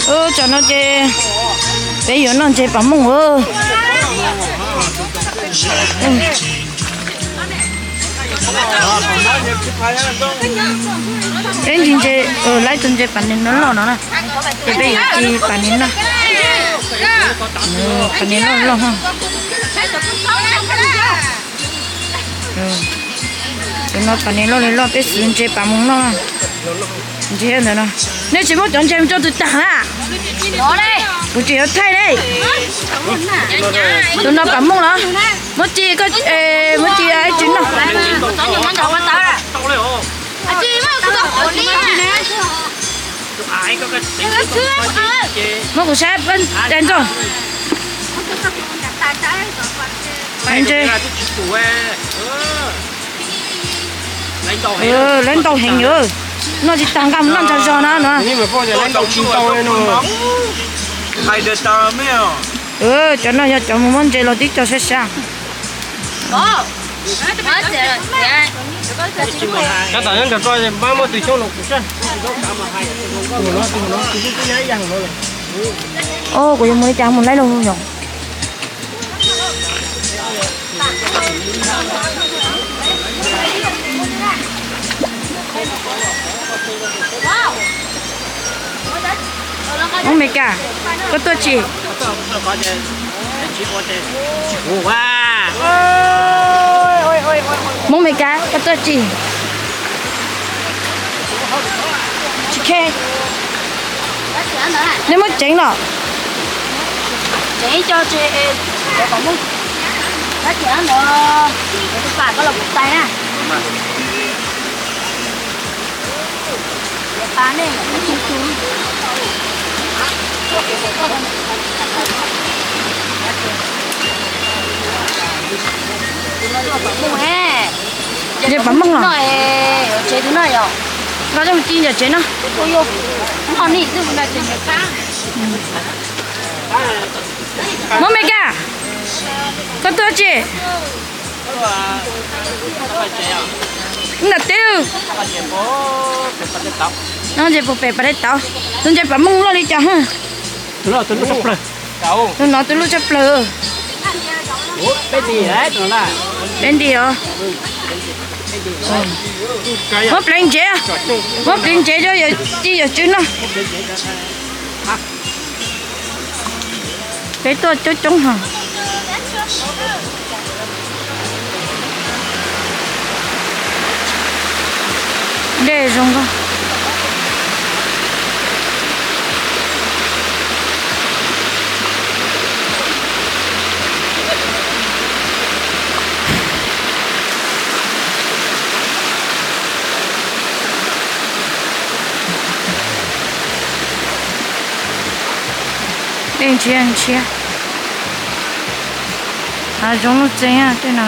Tsam no ces peb yuav noj ntses pas mooj. Peb ntsis ntses, lawv tus ntses pas niag no loj no na, ces peb yuav ci pas niag no, pas niag loj loj. Tus no pas niag loj li loj, peb xwv ntses pas mooj noj. Ntses ntawm no, nej tsis muab cov ntses mus rau tus tag na. Kuv tsis yuav thaij li. Tus no pas mooj los? Muab ci, muab ci ib tsis noj. Muab kuv saib, ntsos. Lawv ntau heev, noj tsis tag nqa mus noj ntsag zog na no. Cov no yog cov mus muab ntses los tib co sab sab. Os, kuv yuav mus li cas mus laib los yom. Hmoob Mes Kas, koj tuaj tsi? Hmoob Mes Kas, koj tuaj tsi? Tsis khe. Nej muab tseev los? Tseev ib co tse, cov kom muj. Tab sis ntawd kuv tus pam koj los kuv tais na. Ntses pas mooj los? Tsev tus no yog, koj coj mus ci ntawm tsev no. Hmoob Mes Kas, koj tuaj tsi? Nram teb. Ntses puag pem pas dej tauv. Tus ntses pas mooj loj li cas? Tus no tus luj tshaj plaws. Peb nti os. Muab pleev ntsev, muab pleev ntsev rau yawm txiv yawm tswv noj. Peb tuaj coob coob heev. Dej zoo nkauj. Dej ntshiab ntshiab. Hav zoov nuj txeeg tej no.